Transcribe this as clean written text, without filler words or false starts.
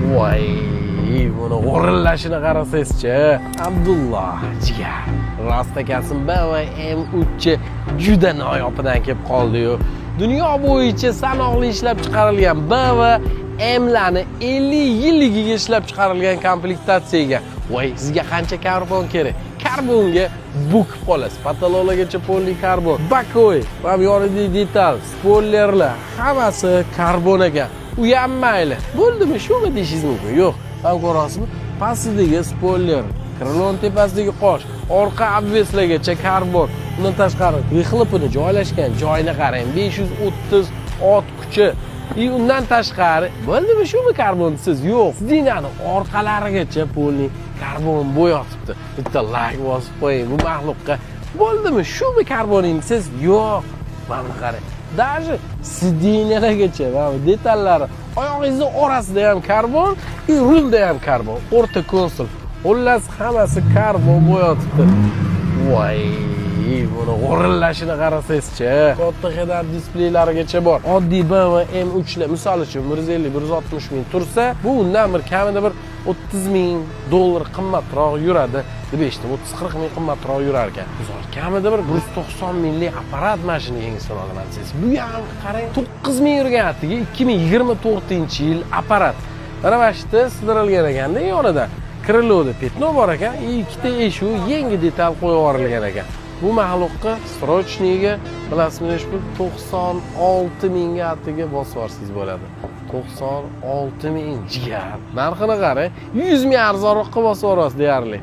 Voy, buni g'urillashini qarasangizchi. Abdulloh jigar, rost akasin, BMW M3 juda noyobidan kelib qoldi-yu. Dunyo bo'yicha sanoqli ishlab chiqarilgan BMW M'larni 50 yilligiga ishlab chiqarilgan komplektatsiyaga. Voy, sizga qancha karbon kerak? Karbonga bukib qolasiz. Потолок largacha polikarbon, боковой, va bu yonidagi detal, spoilerlar, hammasi karbon ekan. U ham mayli. Bo'ldimi, shumi deyishingiz mumkin. Yo'q, ham ko'rasizmi? Pastidagi spoiler, крыло ni tepasidagi qosh, orqa обвес largacha karbon. Undan tashqari, выхлоп ini joylashgan joyini qarang, 530 ot kuchi. И undan tashqari, bo'ldimi, shumi karbonsiz? Yo'q, сиденья ni orqalarigacha полный karbon bo'yotibdi. Bitta layk bosib qo'ying bu maxluqqa. Bo'ldimi, shumi karboning siz? Yo'q. Mana buni qarang. Даже сиденья largacha, mana bu detallari, oyog'ingizni orasida ham karbon, и rulda ham karbon. O'rta konsol. Xullas, hammasi karbon bo'yotibdi. Voy, buni g'urillashini qarasangizchi. Katta head-up displeylarigacha bor. Oddiy BMW M3 lar, misol uchun, 150 160 ming tursa, bu undan bir kamida bir 30 ming dollar qimmatroq yuradi deb eshitdim. 30-40 ming qimmatroq yurar ekan. Misol, kamida bir 190 minglik apparat mashina yangisini olaman desangiz, bu ham qarang, 9 ming yurgan atigi 2024 yil apparat. Mana shu yerda sidirilgan ekanda yonida. Крыло da пятно bor ekan, и ikkita eshik yangi detal qo'yib yuborilgan ekan. Bu maxluqqa срочный ga, bilasizmi, nechi pul? 96 mingga atiga bosib yuborsangiz bo'ladi. 96 ming, jigar. Narxini qarang, 100 ming arzonroqqa bosib yuborasiz deyarli.